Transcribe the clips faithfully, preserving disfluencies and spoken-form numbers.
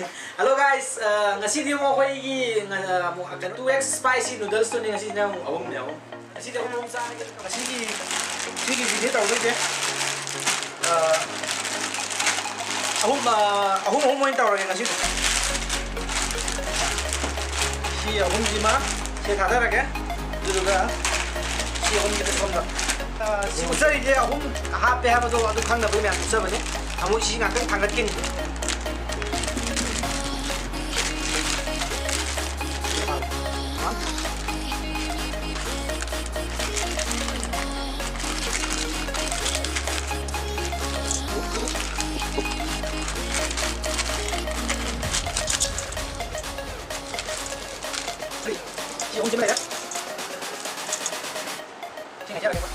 Hello guys, ꯑ, ꯉꯁꯤꯗꯤ ꯑꯃꯨꯛ ꯑꯩꯈꯣꯏꯒꯤ ꯉ-, ꯑꯃꯨꯛ ꯀꯩꯅꯣ two X spicy noodles ꯇꯨꯅꯤ ꯉꯁꯤꯁꯤꯅ ꯑꯃꯨꯛ꯫ ꯑꯍꯨꯝꯅꯦ, ꯑꯍꯨꯝ꯫ ꯉꯁꯤꯗꯤ ꯑꯍꯨꯝ ꯑꯍꯨꯝ ꯆꯥꯔꯒꯦ꯫ ꯉꯁꯤꯒꯤ, ꯁꯤꯒꯤꯁꯤꯗꯤ ꯇꯧꯗꯣꯏꯁꯦ, ꯑ, ꯑꯍꯨꯝ, ꯑ, ꯑꯍꯨꯝ ꯑꯍꯨꯝ ꯑꯣꯏꯅ ꯇꯧꯔꯒꯦ ꯉꯁꯤꯗꯤ꯫ ꯁꯤ ꯑꯍꯨꯝꯁꯤꯃ ꯁꯤ ꯊꯥꯗꯔꯒꯦ, ꯑꯗꯨꯗꯨꯒ ꯁꯤ ꯑꯍꯨꯝꯁꯤꯅ ꯁꯣꯝꯗ꯫ ꯑ, ꯁꯤ ꯎꯠꯆꯔꯤꯁꯦ ꯑꯍꯨꯝ ꯍꯥꯞꯄꯦ ꯍꯥꯏꯕꯗꯣ ꯑꯗꯨ ꯈꯪꯅꯕꯒꯤ ꯃꯌꯥꯝ ꯎꯠꯆꯕꯅꯦ꯫ ꯑꯃꯨꯛ ꯁꯤ ꯉꯥꯛꯇꯪ ꯊꯥꯡꯒꯠꯀꯅꯤ꯫ ꯁꯤ ꯑꯍꯨꯝꯁꯤ ꯂꯩꯔꯦ꯫ ꯁꯤ ꯍꯥꯏꯖꯔꯒꯦꯕ꯫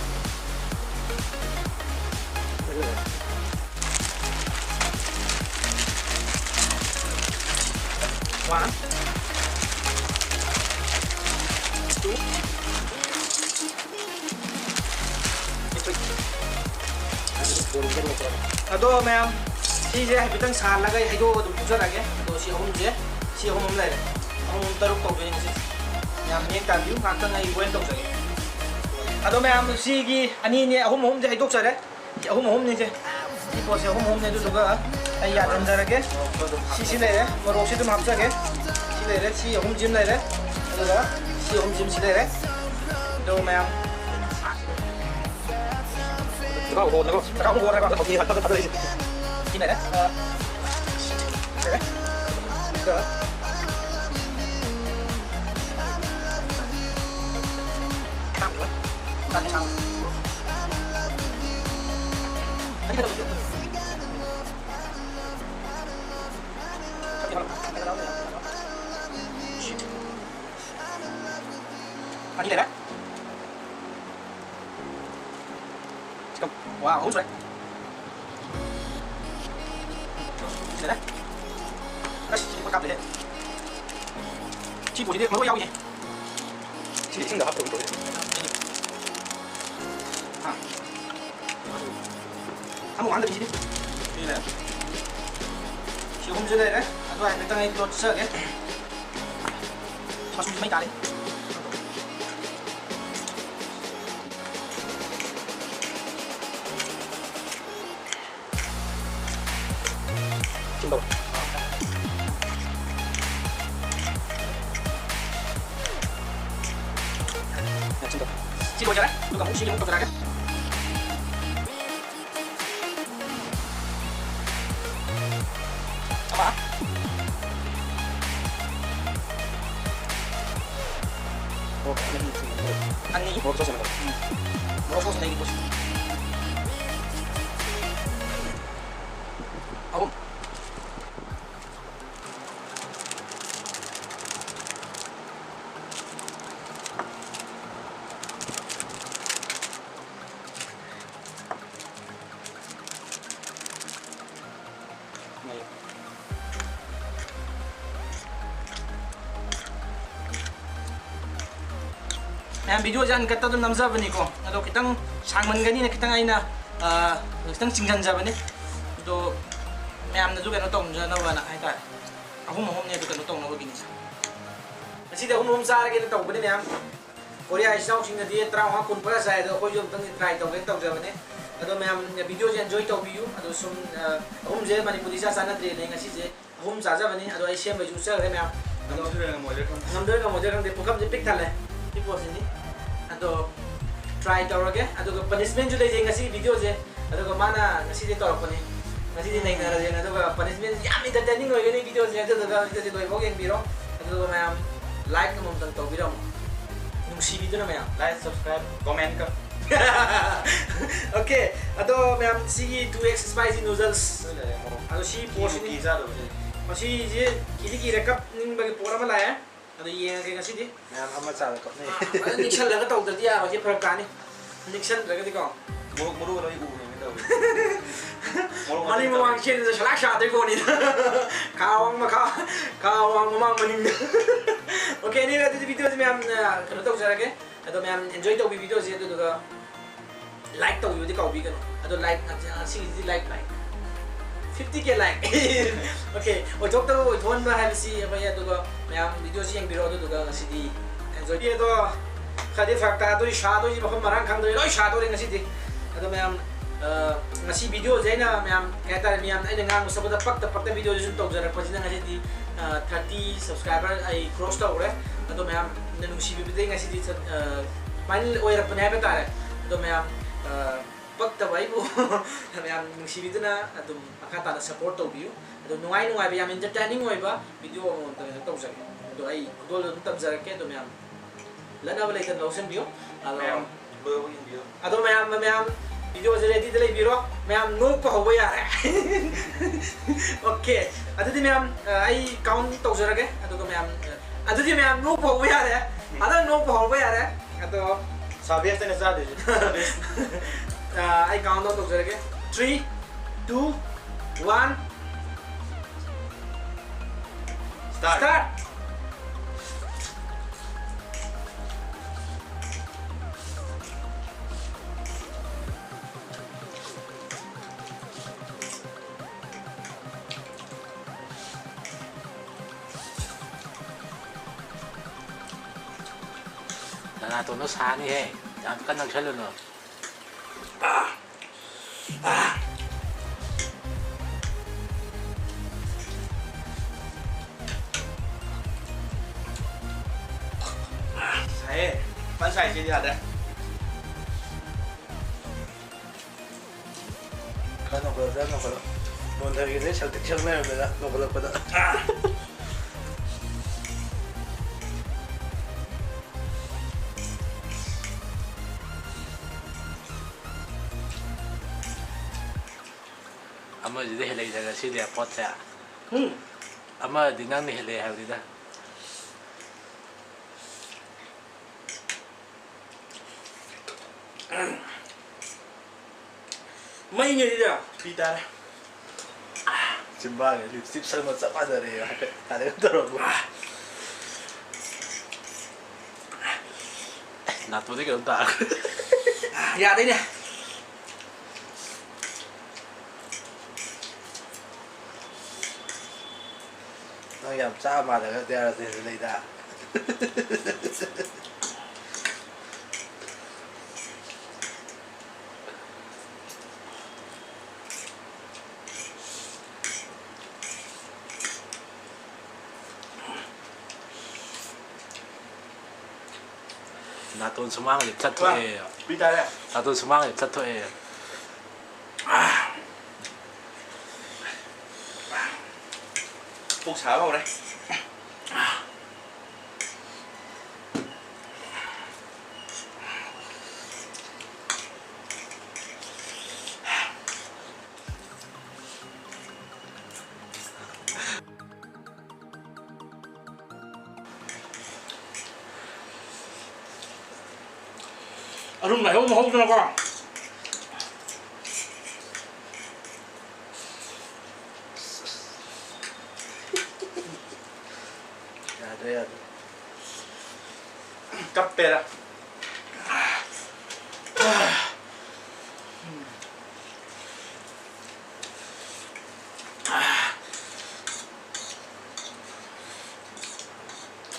One, two, three. ꯑꯗꯣ ꯃꯌꯥꯝ, ꯁꯤꯁꯦ ꯍꯥꯏꯐꯦꯠꯇꯪ ꯁꯥꯍꯜꯂꯒ ꯑꯩ ꯍꯩꯗꯣꯛꯑꯒ ꯑꯗꯨꯝ ꯐꯨꯠꯆꯔꯒꯦ꯫ ꯑꯗꯣ ꯁꯤ ꯑꯍꯨꯝꯁꯦ, ꯁꯤ ꯑꯍꯨꯝ ꯑꯃ ꯂꯩꯔꯦ꯫ ꯑꯍꯨꯝ ꯇꯔꯨꯛ ꯇꯧꯗꯣꯏꯅꯤ ꯉꯁꯤ꯫ ꯌꯥꯝ ꯃꯌꯦꯛ ꯇꯥꯕꯤꯌꯨ, ꯉꯥꯏꯍꯥꯛꯇꯪ ꯑꯩ boil ꯇꯧꯖꯒꯦ꯫ ꯑꯗꯣ ꯃꯌꯥꯝ, ꯁꯤꯒꯤ ꯑꯅꯤꯅꯦ, ꯑꯍꯨꯝ ꯑꯍꯨꯝꯁꯦ ꯍꯩꯗꯣꯛꯆꯔꯦ꯫ ꯁꯤ ꯑꯍꯨꯝ ꯑꯍꯨꯝꯅꯤꯁꯦ꯫ ꯁꯤ ꯄꯣꯠꯁꯦ ꯑꯍꯨꯝ ꯑꯍꯨꯝꯅꯦ, ꯑꯗꯨꯗꯨꯒ ꯑꯩ ꯌꯥꯟꯁꯤꯟꯖꯔꯒꯦ꯫ ꯁꯤ, ꯁꯤ ꯂꯩꯔꯦ, ꯃꯣꯔꯣꯛꯁꯤ ꯑꯗꯨꯝ ꯍꯥꯞꯆꯒꯦ꯫ ꯁꯤ ꯂꯩꯔꯦ, ꯁꯤ ꯑꯍꯨꯝꯁꯤꯃ ꯂꯩꯔꯦ, ꯑꯗꯨꯒ ꯁꯤ ꯑꯍꯨꯝꯁꯤꯃ ꯁꯤ ꯂꯩꯔꯦ꯫ ꯑꯗꯣ ꯃꯌꯥꯝ, ꯆꯥꯛꯈꯥꯎ ꯍꯣꯜꯂꯒ ꯆꯥꯛꯈꯥꯎ ꯍꯣꯜꯂꯒ ꯍꯧꯖꯤꯛ ꯍꯟꯗꯛ ꯊꯥꯗꯔꯛꯏꯁꯦ꯫ ꯁꯤ ꯂꯩꯔꯦ꯫ ꯑ, ꯁꯤ ꯂꯩꯔꯦ꯫ ꯑꯗꯨꯒ ꯑꯅꯤ ꯂꯩꯔꯦ꯫ ꯋꯥ, ꯑꯍꯨꯝ ꯁꯨꯔꯦ꯫ ꯁꯤꯗꯅꯦ꯫ ꯑꯁ, ꯁꯤꯗꯤ ꯄꯣꯠ ꯀꯥꯞꯇꯦꯍꯦ꯫ ꯁꯤ ꯄꯣꯠꯁꯤꯗꯤ ꯃꯔꯣꯏ ꯌꯥꯎꯏꯅꯦ꯫ ꯁꯤꯗꯤ ꯏꯁꯤꯡꯗ ꯍꯥꯞꯇꯧꯔꯤ ꯄꯣꯠꯁꯦ꯫ ꯑꯥ꯫ ꯑꯃꯨꯛ ꯍꯥꯟꯗꯕꯤ ꯁꯤꯗꯤ꯫ ꯁꯤꯅꯦ꯫ ꯁꯤ ꯑꯍꯨꯝꯁꯦ ꯂꯩꯔꯦ꯫ ꯑꯗꯣ ꯍꯥꯏꯐꯦꯠꯇꯪ ꯑꯩ ꯇꯣꯠꯆꯒꯦ꯫ ꯃꯆꯨꯁꯦ ꯃꯩ ꯇꯥꯔꯦ꯫ ꯁꯤꯝ ꯇꯧꯔꯣ꯫ ꯁꯤ ꯂꯣꯏꯖꯔꯦ꯫ ꯑꯗꯨꯒ ꯑꯃꯨꯛ ꯁꯤꯒꯤ ꯑꯃꯨꯛ ꯇꯧꯖꯔꯛꯑꯒꯦ꯫ ꯑꯃ꯫ ꯃꯣꯔꯣꯛ ꯑꯅꯤ꯫ ꯃꯣꯔꯣꯛ ꯁꯣꯁ ꯑꯃ ꯇꯧ꯫ ꯎꯝ꯫ ꯃꯣꯔꯣꯛ ꯁꯣꯁ ꯂꯩꯔꯤ ꯄꯣꯠꯁꯤ꯫ ꯑꯍꯨꯝ꯫ ꯃꯌꯥꯝ, video ꯁꯦ uncut ꯇ ꯑꯗꯨꯝ ꯅꯝꯖꯕꯅꯤꯀꯣ, ꯑꯗꯣ ꯈꯤꯇꯪ ꯁꯥꯡꯃꯟꯒꯅꯤꯅ ꯈꯤꯇꯪ ꯑꯩꯅ, ꯑ, ꯈꯤꯇꯪ ꯆꯤꯡꯁꯤꯟꯖꯕꯅꯤ꯫ ꯑꯗꯣ ꯃꯌꯥꯝꯅꯁꯨ ꯀꯩꯅꯣ ꯇꯧꯅꯖꯅꯕꯅ ꯍꯥꯏꯇꯥꯔꯦ꯫ ꯑꯍꯨꯝ ꯑꯍꯨꯝꯅꯦ ꯑꯗꯨ ꯀꯩꯅꯣ ꯇꯧꯅꯕꯒꯤꯅꯤ꯫ ꯉꯁꯤꯗꯤ ꯑꯍꯨꯝ ꯑꯍꯨꯝ ꯆꯥꯔꯒꯦꯅ ꯇꯧꯕꯅꯤ ꯃꯌꯥꯝ꯫ ꯀꯣꯔꯤꯌꯥ ꯏꯆꯤꯟ ꯏꯅꯥꯎꯁꯤꯡꯅꯗꯤ ꯇꯔꯥꯃꯉꯥ ꯀꯨꯟ ꯄꯨꯔꯥ ꯆꯥꯏ, ꯑꯗꯣ ꯑꯩꯈꯣꯏꯁꯨ ꯑꯝꯇꯪꯗꯤ try ꯇꯧꯒꯦꯅ ꯇꯧꯖꯕꯅꯦ꯫ ꯑꯗꯣ ꯃꯌꯥꯝ video ꯁꯦ enjoy ꯇꯧꯕꯤꯌꯨ꯫ ꯑꯗꯣ ꯁꯨꯝ, ꯑ, ꯑꯍꯨꯝꯁꯦ ꯃꯅꯤꯄꯨꯔꯗꯤ ꯏꯆꯥ ꯆꯥꯟꯅꯗ꯭ꯔꯦꯅꯦ ꯉꯁꯤꯁꯦ꯫ ꯑꯍꯨꯝ ꯆꯥꯖꯕꯅꯤ꯫ ꯑꯗꯣ ꯑꯩ ꯁꯦꯝꯕꯩꯁꯨ ꯎꯠꯆꯈ꯭ꯔꯦ ꯃꯌꯥꯝ꯫ ꯑꯗꯣ ꯉꯝꯗꯣꯏꯔ ꯉꯝꯃꯣꯏꯗꯣꯏꯔ ꯈꯪꯗꯦ꯫ ꯉꯝꯗꯣꯏꯔ ꯉꯝꯃꯣꯏꯗꯣꯏꯔ ꯈꯪꯗꯦ꯫ ꯄꯨꯈꯝꯁꯦ ꯄꯤꯛ ꯊꯜꯂꯦ꯫ ꯁꯤ ꯄꯣꯠꯁꯤꯅꯤ꯫ ꯑꯗꯣ try ꯇꯧꯔꯒꯦ꯫ ꯑꯗꯨꯒ punishment ꯁꯨ ꯂꯩꯖꯩ ꯉꯁꯤꯒꯤ video ꯁꯦ꯫ ꯑꯗꯨꯒ ꯃꯥꯅ ꯉꯁꯤꯗꯤ ꯇꯧꯔꯛꯄꯅꯤ꯫ ꯉꯁꯤꯗꯤ ꯅꯩꯅꯔꯁꯦꯅ꯫ ꯑꯗꯨꯒ punishment ꯁꯤ ꯌꯥꯝ entertaining ꯑꯣꯏꯒꯅꯤ video ꯁꯦ꯫ ꯑꯗꯨꯗꯨꯒ video ꯁꯦ ꯂꯣꯏꯐꯥꯎ ꯌꯦꯡꯕꯤꯔꯣ꯫ ꯑꯗꯨꯒ ꯃꯌꯥꯝ like ꯑꯃꯃꯝꯇꯪ ꯇꯧꯕꯤꯔꯝꯃꯣ꯫ ꯅꯨꯡꯁꯤꯕꯤꯗꯨꯅ ꯃꯌꯥꯝ꯫ Like, subscribe, comment ꯀ꯫ Okay, ꯑꯗꯣ ꯃꯌꯥꯝ ꯁꯤꯒꯤ two X spicy noodles꯫ ꯂꯣꯏ ꯂꯩꯔꯦ, ꯃꯣꯔꯣꯛ꯫ ꯑꯗꯣ ꯁꯤ ꯄꯣꯠꯁꯤꯅꯤ꯫ ꯀꯤ ꯆꯥꯗꯕꯁꯦ꯫ ꯃꯁꯤꯁꯦ ꯀꯤꯗꯤ ꯀꯤꯔꯦ, ꯀꯞꯅꯤꯡꯕꯒꯤ ꯄꯣꯠ ꯑꯃ ꯂꯥꯛꯑꯦ꯫ ꯑꯗꯣ ꯌꯦꯡꯉꯒꯦ ꯉꯁꯤꯗꯤ꯫ ꯃꯌꯥꯝ ꯑꯃ ꯆꯥꯗ ꯀꯞꯅꯩ꯫ ꯑꯥ, ꯐꯖꯅ ꯅꯤꯛꯁꯜꯂꯒ ꯇꯧꯗ꯭ꯔꯗꯤ ꯌꯥꯔꯣꯏ, ꯁꯤ ꯐꯔꯛ ꯇꯥꯅꯤ꯫ ꯅꯤꯛꯁꯟꯗ꯭ꯔꯒꯗꯤꯀꯣ꯫ ꯃꯣꯔꯣꯛ ꯃꯔꯨꯒ ꯂꯣꯏ ꯎꯕꯅꯦ ꯇꯧꯔꯤꯁꯦ꯫ ꯃꯣꯔꯣꯛ ꯃꯅꯤꯡ ꯃꯇꯠ ꯃꯃꯥꯡ ꯆꯦꯟꯕꯗ ꯁꯂꯥꯛ ꯁꯥꯗꯣꯏ ꯄꯣꯠꯅꯤꯗ꯫ ꯈꯥ ꯋꯥꯡ ꯃꯈꯥ, ꯈꯥ ꯋꯥꯡ ꯃꯃꯥꯡ ꯃꯅꯤꯡꯗ꯫ Okay, anyway, ꯑꯗꯨꯗꯤ video ꯁꯦ ꯃꯌꯥꯝ, ꯑ, ꯀꯩꯅꯣ ꯇꯧꯖꯔꯒꯦ꯫ ꯑꯗꯣ ꯃꯌꯥꯝ enjoy ꯇꯧꯕꯤ video ꯁꯦ, ꯑꯗꯨꯗꯨꯒ like ꯇꯧꯕꯤꯕꯗꯤ ꯀꯥꯎꯕꯤꯒꯅꯨ꯫ ꯑꯗꯣ like, ꯑꯁꯤꯒꯤꯗꯤ like, like, ꯐꯤꯐꯇꯤ ꯀꯦ ꯂꯥꯏꯛ꯫ ꯑꯣꯀꯦ, ꯑꯣꯏꯊꯣꯛꯇꯕ ꯑꯣꯏꯊꯣꯛꯍꯟꯕ ꯍꯥꯏꯕꯁꯤ ꯑꯩꯈꯣꯏ, ꯑꯗꯨꯒ ꯃꯌꯥꯝ ꯚꯤꯗꯤꯑꯣꯁꯤ ꯌꯦꯡꯕꯤꯔꯣ, ꯑꯗꯨꯗꯨꯒ ꯉꯁꯤꯗꯤ ꯑꯦꯟꯖꯣꯏ ꯑꯗꯣ ꯈꯔꯗꯤ ꯐꯔꯛ ꯇꯥꯗꯣꯏ, ꯁꯥꯗꯣꯏꯁꯤ ꯃꯐꯝ ꯃꯔꯥꯡ ꯈꯪꯗꯣꯏ, ꯂꯣꯏ ꯁꯥꯗꯣꯔꯦ ꯉꯁꯤꯗꯤ꯫ ꯑꯗꯣ ꯃꯌꯥꯝ, ꯑ, ꯉꯁꯤ ꯚꯤꯗꯤꯑꯣꯁꯦ ꯑꯩꯅ ꯃꯌꯥꯝ ꯀꯩ ꯍꯥꯏꯇꯥꯔꯦ, ꯃꯌꯥꯝꯅ ꯑꯩꯅ ꯉꯥꯡꯕ ꯁꯛꯄꯗ ꯄꯛꯇ ꯄꯛꯇ ꯚꯤꯗꯤꯑꯣꯁꯦ ꯁꯨꯝ ꯇꯧꯖꯔꯛꯄꯁꯤꯅ ꯉꯁꯤꯗꯤ, ꯑ, ꯊꯥꯔꯇꯤ ꯁꯕꯁꯀ꯭ꯔꯥꯏꯕꯔ ꯑꯩ ꯀ꯭ꯔꯣꯁ ꯇꯧꯈ꯭ꯔꯦ꯫ ꯑꯗꯣ ꯃꯌꯥꯝꯅ ꯅꯨꯡꯁꯤꯕꯤꯕꯗꯒꯤ ꯉꯁꯤꯗꯤ ꯁꯨꯃꯥꯏꯅ ꯑꯣꯏꯔꯛꯄꯅꯦ ꯍꯥꯏꯕ ꯇꯥꯔꯦ꯫ ꯑꯗꯣ ꯃꯌꯥꯝ, ꯑ, ꯄꯛꯇꯕ ꯑꯩꯕꯨ ꯃꯌꯥꯝ ꯅꯨꯡꯁꯤꯕꯤꯗꯨꯅ ꯑꯗꯨꯝ ꯃꯈꯥ ꯇꯥꯅ ꯁꯞꯄꯣꯔꯠ ꯇꯧꯕꯤꯌꯨ꯫ ꯑꯗꯣ ꯅꯨꯡꯉꯥꯏ ꯅꯨꯡꯉꯥꯏꯕ, ꯌꯥꯝ ꯏꯟꯇꯔꯇꯦꯅꯤꯡ ꯑꯣꯏꯕ ꯚꯤꯗꯤꯑꯣ ꯑꯃꯃꯝꯇ ꯀꯩꯅꯣ ꯇꯧꯖꯒꯦ꯫ ꯑꯗꯣ ꯑꯩ ꯈꯨꯗꯣꯜꯗꯣ ꯑꯗꯨꯝ ꯇꯝꯖꯔꯛꯀꯦ꯫ ꯑꯗꯣ ꯃꯌꯥꯝ ꯂꯠꯅꯕ ꯂꯩꯇꯅ ꯂꯧꯁꯤꯟꯕꯤꯌꯨ꯫ ꯑꯗꯣ ꯃꯌꯥꯝ ꯂꯣꯏꯕ ꯌꯦꯡꯕꯤꯌꯨ꯫ ꯑꯗꯣ ꯃꯌꯥꯝ, ꯃꯌꯥꯝ ꯚꯤꯗꯤꯑꯣꯁꯦ ꯔꯦꯗꯤꯗ ꯂꯩꯕꯤꯔꯣ꯫ ꯃꯌꯥꯝ ꯅꯣꯛꯄ ꯍꯧꯕ ꯌꯥꯔꯦ꯫ ꯑꯣꯀꯦ꯫ ꯑꯗꯨꯗꯤ ꯃꯌꯥꯝ, ꯑ, ꯑꯩ ꯀꯥꯎꯟ ꯇꯧꯖꯔꯒꯦ꯫ ꯑꯗꯨꯒ ꯃꯌꯥꯝ, ꯑ, ꯑꯗꯨꯗꯤ ꯃꯌꯥꯝ ꯅꯣꯛꯄ ꯍꯧꯕ ꯌꯥꯔꯦ꯫ ꯐꯖꯅ ꯅꯣꯛꯄ ꯍꯧꯕ ꯌꯥꯔꯦ꯫ ꯑꯗꯣ ꯁꯥꯕꯦꯁꯇꯅꯦ ꯆꯥꯗꯣꯏꯁꯦ꯫ ꯑ, ꯑꯩ ꯀꯥꯎꯟ ꯗꯥꯎꯟ ꯇꯧꯖꯔꯒꯦ꯫ Three, two, one, start. Start. ꯅꯅꯥꯇꯣꯟꯗꯣ ꯁꯥꯅꯤꯍꯦ, ꯌꯥꯝ ꯀꯟꯅ ꯅꯛꯁꯜꯂꯨꯅꯨ꯫ ꯁꯥꯏꯌꯦ, ꯐꯖꯅ ꯁꯥꯏ ꯁꯤꯗꯤ ꯌꯥꯗ꯭ꯔꯦ꯫ ꯈꯔ ꯅꯧꯈꯠꯂꯛ, ꯈꯔ ꯅꯧꯈꯠꯂꯛ꯫ ꯅꯣꯟꯊꯈꯤꯕꯗꯩ ꯁꯛꯇꯤ ꯁꯛꯅꯔꯝꯗꯅ ꯅꯧꯈꯠꯂꯛꯄꯗ꯫ ꯑꯃꯁꯤꯗ ꯍꯦꯜꯂꯛꯏꯗ ꯉꯁꯤꯗꯤ ꯄꯣꯠꯁꯦ꯫ ꯎꯝ꯫ ꯑꯃꯗꯤ ꯅꯪꯅ ꯍꯦꯜꯂꯛꯑꯦ ꯍꯥꯏꯕꯅꯤꯗ꯫ ꯃꯩꯅꯦ ꯁꯤꯗꯤ꯫ ꯄꯤ ꯇꯥꯔꯦ꯫ ꯆꯤꯝꯕꯥꯜꯒ ꯂꯤꯞꯁꯇꯤꯛ ꯁꯪꯕ ꯆꯞ ꯃꯥꯟꯅꯔꯦ ꯍꯥꯏꯐꯦꯠ꯫ ꯑꯗꯩ ꯇꯧꯔꯕ꯫ ꯅꯥꯇꯣꯟꯗꯤ ꯀꯩꯅꯣꯝ ꯇꯥꯔꯦ꯫ ꯌꯥꯗꯦꯅꯦ꯫ ꯅꯪ ꯌꯥꯝ ꯆꯥ ꯃꯥꯜꯂꯒ ꯗꯤꯌꯥꯔ ꯂꯩꯗ꯫ ꯅꯥꯇꯣꯟ ꯁꯨꯃꯥꯡꯁꯦ ꯆꯠꯊꯣꯛꯑꯦ꯫ ꯄꯤ ꯇꯥꯔꯦ꯫ ꯅꯥꯇꯣꯟ ꯁꯨꯃꯥꯡꯁꯦ ꯆꯠꯊꯣꯛꯑꯦ꯫ ꯄꯨꯛ ꯁꯥꯕ ꯍꯧꯔꯦ꯫ ꯑꯗꯨꯝ ꯂꯥꯏꯍꯧ ꯑꯃ ꯍꯧꯗꯅꯀꯣ꯫ ꯌꯥꯗ꯭ꯔꯦ, ꯌꯥꯗ꯭ꯔꯦ꯫ ꯀꯞꯄꯦꯗ꯫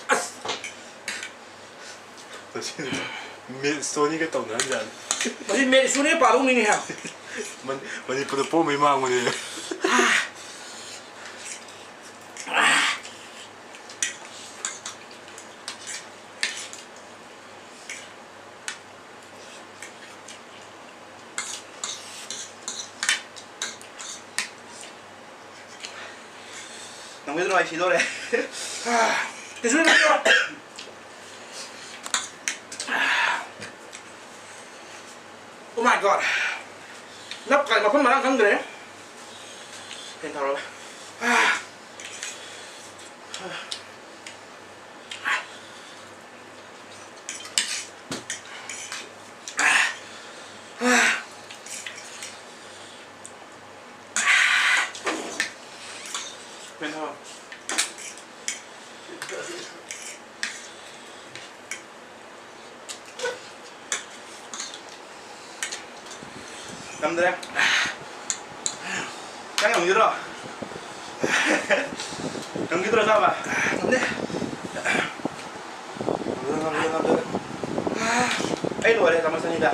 ꯑꯁ! ꯃꯁꯤ ꯃꯦꯠꯁꯇꯣꯅꯤꯒ ꯇꯧꯅꯔꯝꯖꯥꯠꯅꯤ꯫ ꯃꯁꯤ ꯃꯦꯠꯁꯇꯣꯅꯤ ꯄꯥꯗꯧꯅꯤꯅꯦ ꯍꯥ꯫ ꯃꯅꯤ-, ꯃꯅꯤꯄꯨꯔꯗ ꯄꯣꯝꯕꯩ ꯃꯥꯡꯕꯅꯦ꯫ ꯅꯪꯒꯤꯗꯨꯅ ꯑꯩ ꯁꯤꯗꯣꯔꯦ꯫ ꯀꯩꯁꯨ ꯅꯠꯇꯦ꯫ Oh my God! ꯅꯞ ꯀꯥꯏ ꯃꯐꯝ ꯃꯔꯥꯡ ꯈꯪꯗ꯭ꯔꯦ꯫ ꯐꯦꯟ ꯊꯥꯔꯣ꯫ ꯐꯦꯟ ꯊꯥꯔꯣ꯫ ꯉꯝꯗ꯭ꯔꯦ꯫ ꯅꯪ ꯉꯝꯈꯤꯗ꯭ꯔꯣ? ꯉꯝꯈꯤꯗ꯭ꯔꯣ ꯆꯥꯕ? ꯉꯝꯅꯤ꯫ ꯉꯝꯗ꯭ꯔꯦ, ꯉꯝꯗ꯭ꯔꯦ, ꯉꯝꯗ꯭ꯔꯦ꯫ ꯑꯩ ꯂꯣꯏꯔꯦ, ꯆꯥꯃꯁ ꯑꯅꯤꯗ꯫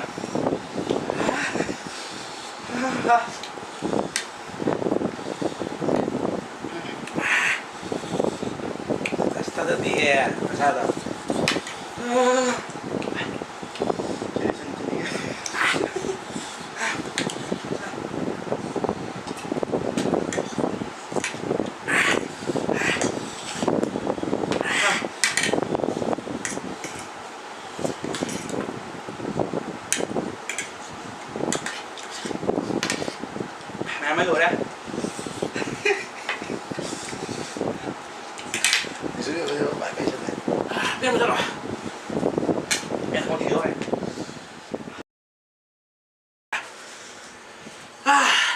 ꯑꯁ, ꯊꯥꯗꯠꯄꯤꯍꯦ, ꯃꯁꯥꯗꯣ꯫ ꯃꯌꯥꯝ ꯑꯃ ꯂꯣꯏꯔꯦ꯫ ꯏꯕꯦꯝꯃ ꯆꯠꯂꯣ꯫ ꯃꯌꯥꯝ ꯊꯕꯛ ꯊꯤꯗꯣꯔꯦ꯫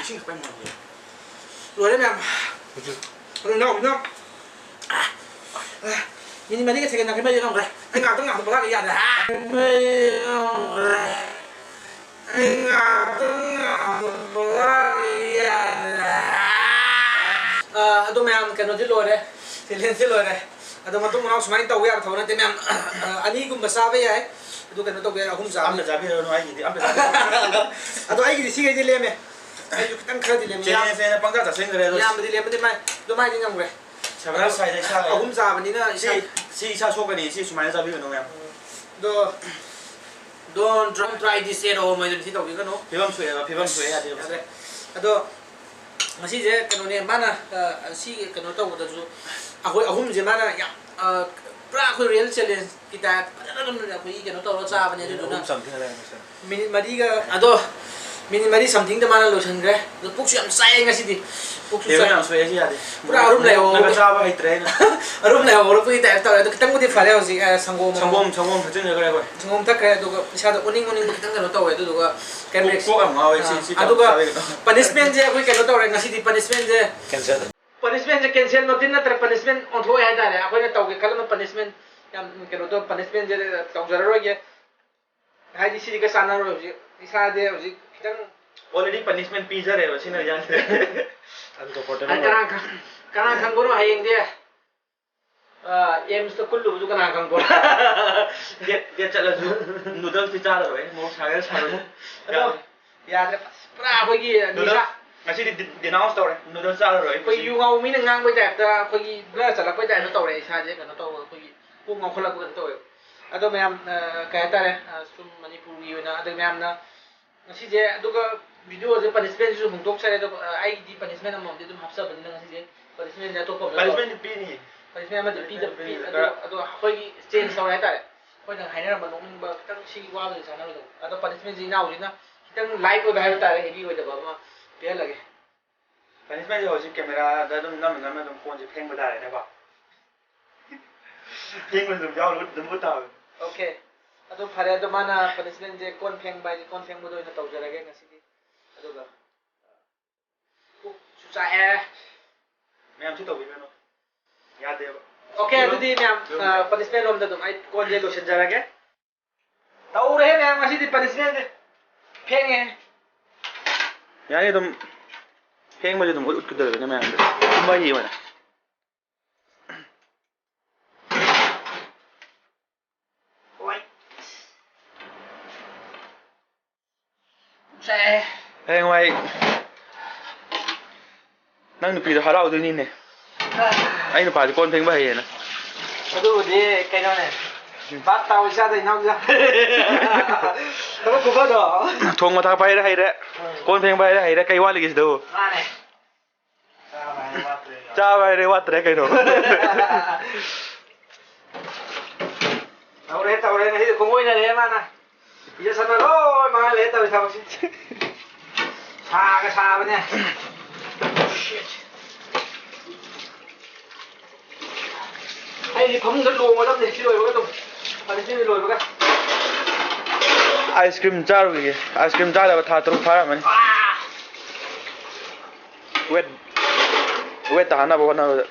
ꯏꯁꯤꯡ ꯊꯛꯄ ꯌꯥꯝ ꯅꯨꯡꯉꯥꯏ꯫ ꯂꯣꯏꯔꯦ ꯃꯌꯥꯝ꯫ ꯑꯗꯨ ꯏꯅꯥꯎ, ꯏꯅꯥꯎ꯫ ꯃꯤꯅꯤꯠ ꯃꯔꯤꯒ ꯁꯦꯀꯦꯟ ꯌꯥꯡꯈꯩ ꯃꯔꯤ ꯂꯧꯈ꯭ꯔꯦ꯫ ꯑꯩ ꯉꯥꯛꯇꯪ ꯉꯥꯛꯇꯪ ꯄꯣꯊꯥꯒꯦ ꯌꯥꯗ꯭ꯔꯦ꯫ ꯑꯩ ꯉꯥꯛꯇꯪ ꯉꯥꯛꯇꯪ ꯄꯣꯊꯥꯒꯦ ꯌꯥꯗ꯭ꯔꯦ꯫ ꯑ, ꯑꯗꯨ ꯃꯌꯥꯝ ꯀꯩꯅꯣꯗꯤ ꯂꯣꯏꯔꯦ꯫ ꯆꯦꯂꯦꯟꯖꯁꯤ ꯂꯣꯏꯔꯦ꯫ ꯑꯗꯣ ꯃꯇꯨꯡ ꯃꯅꯥꯎ ꯁꯨꯃꯥꯏꯅ ꯇꯧꯕ ꯌꯥꯕ ꯊꯕꯛ ꯅꯠꯇꯦ ꯃꯌꯥꯝ꯫ ꯑ, ꯑꯅꯤꯒꯨꯝꯕ ꯆꯥꯕ ꯌꯥꯏ꯫ ꯑꯗꯨ ꯀꯩꯅꯣ ꯇꯧꯕ ꯌꯥꯏ, ꯑꯍꯨꯝ ꯆꯥꯕ ꯑꯝꯇ ꯌꯥꯏ꯫ ꯆꯥꯕꯤꯔꯅꯨ ꯑꯩꯒꯤꯗꯤ, ꯑꯝꯇ ꯆꯥꯕꯤꯔꯅꯨ꯫ ꯑꯗꯣ ꯑꯩꯒꯤꯗꯤ ꯁꯤꯈꯩꯗꯤ ꯂꯦꯝꯃꯦ꯫ ꯑꯩꯁꯨ ꯈꯤꯇꯪ ꯈꯔꯗꯤ ꯂꯦꯝꯃꯦ꯫ ꯌꯥꯝ-, ꯆꯦꯂꯦꯟꯖꯅꯦꯅ ꯄꯪꯆꯥ ꯆꯥꯁꯤꯟꯈ꯭ꯔꯦ ꯑꯗꯣ꯫ ꯌꯥꯝꯕꯗꯤ ꯂꯦꯝꯕꯗꯤ ꯃꯥꯏ-, ꯑꯗꯨ ꯃꯥꯏꯗꯤ ꯉꯝꯈ꯭ꯔꯦ꯫ ꯁꯕ꯭ꯔꯥꯁ ꯍꯥꯏꯗ ꯏꯁꯥ ꯂꯩ꯫ ꯑꯍꯨꯝ ꯆꯥꯕꯅꯤꯅ ꯏꯁꯥ ꯁꯤ, ꯁꯤ ꯏꯁꯥ ꯁꯣꯛꯀꯅꯤ, ꯁꯤ ꯁꯨꯃꯥꯏꯅ ꯆꯥꯕꯤꯒꯅꯨ ꯃꯌꯥꯝ꯫ ꯑꯗꯣ don't, don't try this at home ꯍꯥꯏꯗꯨꯅ ꯁꯤ ꯇꯧꯕꯤꯒꯅꯨ꯫ ꯐꯤꯕꯝ ꯁꯣꯛꯑꯦꯕ, ꯐꯤꯕꯝ ꯁꯣꯛꯑꯦ ꯌꯥꯗꯦꯕ꯫ ꯌꯥꯗ꯭ꯔꯦ꯫ ꯑꯗꯣ ꯉꯁꯤꯁꯦ ꯀꯩꯅꯣꯅꯦ, ꯃꯥꯅ, ꯑ, ꯁꯤ ꯀꯩꯅꯣ ꯇꯧꯕꯗꯁꯨ ꯑꯩꯈꯣꯏ ꯑꯍꯨꯝꯁꯦ ꯃꯥꯅ ꯌꯥꯝ, ꯑ, ꯄꯨꯔꯥ ꯑꯩꯈꯣꯏ real challengeꯀꯤ type ꯐꯖꯅ ꯑꯗꯨꯝ ꯑꯩꯈꯣꯏꯒꯤ ꯀꯩꯅꯣ ꯇꯧꯔꯒ ꯆꯥꯕꯅꯦ꯫ ꯑꯗꯨꯗꯨꯅ ꯑꯍꯨꯝ something ꯂꯩꯔꯦ ꯉꯁꯤ꯫ ꯃꯤꯅꯤꯠ ꯃꯔꯤꯒ, ꯑꯗꯣ ꯃꯤꯅꯤꯠ ꯃꯔꯤ somethingꯗ ꯃꯥꯅ ꯂꯣꯏꯁꯤꯟꯈ꯭ꯔꯦ꯫ ꯑꯗꯣ ꯄꯨꯛꯁꯨ ꯌꯥꯝ ꯆꯥꯛꯑꯦ ꯉꯁꯤꯗꯤ꯫ ꯄꯨꯛꯁꯨ ꯐꯤꯕꯝ ꯆꯥꯛꯑꯦ꯫ ꯌꯥꯝ ꯁꯣꯛꯑꯦ, ꯁꯤ ꯌꯥꯗꯦ꯫ ꯄꯨꯔꯥ ꯑꯔꯨꯝ ꯂꯥꯏꯍꯧ ꯅꯪꯒ ꯍꯧꯔꯛꯄ-, ꯆꯥꯕ ꯍꯩꯇ꯭ꯔꯦ ꯑꯩꯅ꯫ ꯑꯔꯨꯝ ꯂꯥꯏꯍꯧ ꯍꯧꯔꯛꯄꯒꯤ type ꯇꯧꯔꯦ꯫ ꯑꯗꯣ ꯈꯤꯇꯪꯕꯨꯗꯤ ꯐꯔꯦ ꯍꯧꯖꯤꯛ, ꯑ, ꯁꯪꯒꯣꯝ ꯑꯃ-, ꯁꯪꯒꯣꯝ, ꯁꯪꯒꯣꯝ ꯊꯛꯆꯤꯟꯈ꯭ꯔꯦ ꯑꯩꯈꯣꯏ꯫ ꯁꯪꯒꯣꯝ ꯊꯛꯈ꯭ꯔꯦ, ꯑꯗꯨꯒ ꯏꯁꯥꯗ ꯑꯣꯅꯤꯡ ꯑꯣꯅꯤꯡꯕ ꯈꯤꯇꯪ ꯀꯩꯅꯣ ꯇꯧꯋꯦ, ꯑꯗꯨꯗꯨꯒ ꯀꯩꯝ ꯀꯣꯛ, ꯔꯦꯁ-, ꯀꯣꯛ ꯌꯥꯝ ꯉꯥꯎꯋꯦ, ꯁꯤ, ꯑꯥ, ꯁꯤ ꯇꯧ-, ꯑꯗꯨꯒ ꯆꯥꯕꯤꯒꯅꯨ꯫ Punishmentꯁꯦ ꯑꯩꯈꯣꯏ ꯀꯩꯅꯣ ꯇꯧꯔꯦ ꯉꯁꯤꯗꯤ, punishmentꯁꯦ cancel꯫ Punishmentꯁꯦ cancelꯃꯛꯇꯤ ꯅꯠꯇ꯭ꯔꯦ, punishment ꯑꯣꯟꯊꯣꯛꯑꯦ ꯍꯥꯏꯇꯥꯔꯦ꯫ ꯑꯩꯈꯣꯏꯅ ꯇꯧꯒꯦ ꯈꯜꯂꯝꯕ punishment ꯌꯥꯝ ꯀꯩꯅꯣ ꯇꯧ, punishmentꯁꯦ ꯇꯧꯖꯔꯔꯣꯏꯒꯦ꯫ ꯍꯥꯏꯗꯤ ꯁꯤꯗꯤ ꯈꯔ ꯆꯥꯟꯅꯔꯣꯏ ꯍꯧꯖꯤꯛ꯫ ꯏꯁꯥꯗꯤ ꯍꯧꯖꯤꯛ ꯈꯤꯇꯪ already punishment ꯄꯤꯖꯔꯦꯕ ꯁꯤꯅ ꯌꯥꯗ꯭ꯔꯦ꯫ Uncomfortable ꯑꯣꯏ꯫ ꯀꯅꯥ ꯈꯪ-, ꯀꯅꯥ ꯈꯪꯕꯅꯣ ꯍꯌꯦꯡꯗꯤ ꯑꯦꯝꯁꯇ ꯀꯨꯜꯂꯨꯕꯗꯨ ꯀꯅꯥ ꯈꯪꯕꯣ? ꯗꯦꯠ ꯗꯦꯠ ꯆꯠꯂꯁꯨ ꯅꯨꯗꯜꯁꯇꯤ ꯆꯥꯔꯔꯣꯏ, ꯃꯣꯔꯣꯛ ꯁꯥꯒꯦꯔꯥ ꯁꯥꯔꯣꯏ꯫ ꯑꯗꯣ ꯌꯥꯗ꯭ꯔꯦ꯫ ꯄꯨꯔꯥ ꯑꯩꯈꯣꯏꯒꯤ ꯅꯤꯁꯥ꯫ ꯅꯨꯗꯜꯁ ꯉꯁꯤꯗꯤ ꯗꯤ- ꯗꯤꯅꯥꯎꯟꯁ ꯇꯧꯔꯦ, ꯅꯨꯗꯜꯁ ꯆꯥꯔꯔꯣꯏ ꯑꯩꯈꯣꯏ ꯉꯁꯤꯗꯤ꯫ ꯌꯨ ꯉꯥꯎꯕ ꯃꯤꯅ ꯉꯥꯡꯕꯩ ꯇꯥꯏꯞꯇ ꯑꯩꯈꯣꯏꯒꯤ ꯕ꯭ꯂꯔ ꯆꯠꯂꯛꯄꯩ ꯇꯥꯏꯞꯇ ꯇꯧꯔꯦ ꯏꯁꯥꯁꯦ, ꯀꯩꯅꯣ ꯇꯧꯕ ꯑꯩꯈꯣꯏꯒꯤ ꯀꯣꯛ ꯉꯥꯎꯈꯠꯂꯛꯄ ꯀꯩꯅꯣ ꯇꯧꯋꯦꯕ꯫ ꯑꯗꯣ ꯃꯌꯥꯝ, ꯑ, ꯀꯩ ꯍꯥꯏꯇꯥꯔꯦ, ꯑ, ꯁꯨꯝ ꯃꯅꯤꯄꯨꯔꯒꯤ ꯑꯣꯏꯅ ꯑꯗꯨ ꯃꯌꯥꯝꯅ ꯉꯁꯤꯁꯦ, ꯑꯗꯨꯒ ꯚꯤꯗꯤꯑꯣꯁꯦ ꯄꯅꯤꯁꯃꯦꯟꯁꯨ ꯍꯣꯡꯗꯣꯛꯆꯔꯦ꯫ ꯑꯗꯣ, ꯑ, ꯑꯩꯒꯤꯗꯤ ꯄꯅꯤꯁꯃꯦꯟ ꯑꯃꯃꯝꯗꯤ ꯑꯗꯨꯝ ꯍꯥꯞꯆꯕꯅꯤꯅ ꯉꯁꯤꯁꯦ ꯄꯅꯤꯁꯃꯦꯟꯁꯦ ꯑꯇꯣꯞꯄ ꯑꯃ ꯂꯧꯔꯦ꯫ ꯄꯅꯤꯁꯃꯦꯟꯗꯤ ꯄꯤꯅꯤ꯫ ꯄꯅꯤꯁꯃꯦꯟ ꯑꯃꯗꯤ ꯄꯤꯗ-, ꯄꯤꯅꯤ, ꯄꯤ-, ꯑꯗꯣ, ꯈꯔ꯫ ꯑꯗꯣ ꯑꯩꯈꯣꯏꯒꯤ ꯆꯦꯟꯖ ꯇꯧꯔꯦ ꯍꯥꯏꯇꯥꯔꯦ꯫ ꯑꯩꯈꯣꯏꯅ ꯍꯥꯏꯅꯔꯝꯕ ꯅꯣꯛꯅꯤꯡꯕ ꯈꯤꯇꯪ ꯁꯤꯒꯤ ꯋꯥꯕꯗꯤ ꯆꯥꯟꯅꯔꯣꯏꯗꯕ꯫ ꯑꯗꯣ ꯄꯅꯤꯁꯃꯦꯟꯁꯦ ꯏꯅꯥꯎꯁꯤꯅ ꯈꯤꯇꯪ ꯂꯥꯏꯠ ꯑꯣꯏꯕ ꯍꯥꯏꯕ ꯇꯥꯔꯦ, ꯍꯦꯚꯤ ꯑꯣꯏꯗꯕ ꯑꯃ ꯄꯤꯍꯜꯂꯒꯦ꯫ ꯄꯅꯤꯁꯃꯦꯟꯁꯦ ꯍꯧꯖꯤꯛ ꯀꯦꯃꯦꯔꯥꯗ ꯑꯗꯨꯝ ꯅꯝꯅ ꯅꯝꯅ ꯑꯗꯨꯝ ꯀꯣꯟꯁꯦ ꯐꯦꯡꯕ ꯇꯥꯔꯦꯅꯦꯀꯣ꯫ ꯐꯦꯡꯕꯁꯨ ꯑꯗꯨꯝ ꯌꯥꯎꯔ ꯑꯗꯨꯝ ꯎꯠ ꯇꯥꯕꯅꯤ꯫ ꯑꯣꯀꯦ꯫ ꯑꯗꯨ ꯐꯔꯦ, ꯑꯗꯣ ꯃꯥꯅ ꯄꯅꯤꯁꯃꯦꯟꯁꯦ ꯀꯣꯟ ꯐꯦꯡꯕ ꯍꯥꯏꯁꯦ ꯀꯣꯟ ꯐꯦꯡꯕꯗ ꯑꯣꯏꯅ ꯇꯧꯖꯔꯒꯦ ꯉꯁꯤꯗꯤ꯫ ꯑꯗꯨꯒ ꯀꯣꯛꯁꯨ ꯆꯥꯛꯑꯦ꯫ ꯃꯌꯥꯝꯁꯨ ꯇꯧꯕꯤꯒꯅꯨ꯫ ꯌꯥꯗꯦꯕ꯫ ꯑꯣꯀꯦ, ꯑꯗꯨꯗꯤ ꯃꯌꯥꯝ, ꯑ, ꯄꯅꯤꯁꯃꯦꯟ ꯂꯣꯝꯗ ꯑꯗꯨꯝ ꯑꯩ ꯀꯣꯟꯁꯦ ꯂꯣꯏꯁꯤꯟꯖꯔꯒꯦ꯫ ꯇꯧꯔꯦꯍꯦ ꯃꯌꯥꯝ, ꯉꯁꯤꯗꯤ ꯄꯅꯤꯁꯃꯦꯟꯁꯦ ꯐꯦꯡꯉꯦ꯫ ꯌꯥꯅꯤ, ꯑꯗꯨꯝ ꯐꯦꯡꯕꯁꯦ ꯑꯗꯨꯝ ꯎꯠ-, ꯎꯠꯀꯗꯧꯔꯤꯕꯅꯦ ꯃꯌꯥꯝꯗ꯫ ꯀꯨꯝꯍꯩꯒꯤ ꯑꯣꯏꯅ꯫ ꯍꯣꯏ꯫ ꯁꯦ꯫ ꯍꯌꯦꯡꯋꯥꯏ ꯅꯪ ꯅꯨꯄꯤꯗꯣ ꯍꯔꯥꯎꯗꯣꯏꯅꯤꯅꯦ꯫ ꯑꯩ ꯅꯨꯄꯥꯗꯤ ꯀꯣꯟ ꯐꯦꯡꯕ ꯍꯩꯌꯦꯅ꯫ ꯑꯗꯨꯕꯨꯗꯤ ꯀꯩꯅꯣꯅꯦ꯫ ꯚꯥꯞ ꯇꯥꯎ ꯏꯆꯥꯗ ꯏꯅꯥꯎꯆꯥ꯫ ꯊꯕꯛ ꯈꯨꯐꯗꯣ꯫ ꯊꯣꯡꯕ ꯊꯥꯛꯄ ꯍꯩꯔꯦ ꯍꯩꯔꯦ꯫ ꯎꯝ꯫ ꯀꯣꯟ ꯐꯦꯡꯕ ꯍꯩꯔꯦ ꯍꯩꯔꯦ꯫ ꯀꯩ ꯋꯥꯠꯂꯤꯒꯦ ꯁꯤꯗꯕꯨ? ꯃꯥꯅꯦ꯫ ꯆꯥꯕ ꯍꯥꯏꯔꯦ ꯋꯥꯠꯇ꯭ꯔꯦ ꯀꯩꯅꯣ꯫ ꯇꯧꯔꯦ, ꯇꯧꯔꯦ, ꯉꯁꯤꯗꯤ ꯈꯣꯡꯑꯣꯏꯅꯔꯦ ꯃꯥꯅ꯫ ꯏꯖꯠ ꯁꯟꯃ ꯂꯣꯏ ꯃꯥꯡꯍꯜꯂꯦ ꯇꯧꯔꯤ ꯊꯕꯛꯁꯤ꯫ ꯁꯥꯒ ꯁꯥꯕꯅꯦ꯫ ꯑꯩꯗꯤ ꯐꯃꯨꯡꯗ ꯂꯣꯡꯒꯗꯕꯅꯦ ꯁꯤ ꯂꯣꯏꯕꯒ ꯑꯗꯨꯝ꯫ ꯑꯗꯨ ꯁꯤ ꯂꯣꯏꯕꯒ꯫ ꯑꯥꯏꯁ ꯀ꯭ꯔꯤꯝ ꯆꯥꯔꯨꯈꯤꯒꯦ꯫ ꯑꯥꯏꯁ ꯀ꯭ꯔꯤꯝ ꯆꯥꯗꯕ ꯊꯥ ꯇꯔꯨꯛ ꯐꯥꯔꯝꯃꯅꯤ꯫ ꯋꯦꯠ, ꯋꯦꯠ ꯇꯥꯅꯕ ꯍꯣꯠꯅꯕꯗ꯫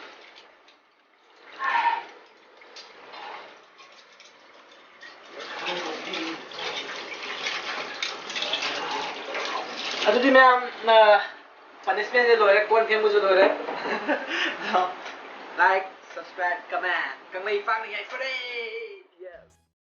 ꯑꯗꯨꯗꯤ ꯃꯌꯥꯝ, ꯑ, ꯄꯅꯤꯁꯃꯦꯟꯁꯦ ꯂꯣꯏꯔꯦ, ꯀꯣꯟ ꯐꯦꯡꯕꯁꯨ ꯂꯣꯏꯔꯦ꯫ Like, subscribe, comment. ꯀꯪꯂꯩ ꯄꯥꯛꯅ ꯌꯥꯏꯐꯔꯦ꯫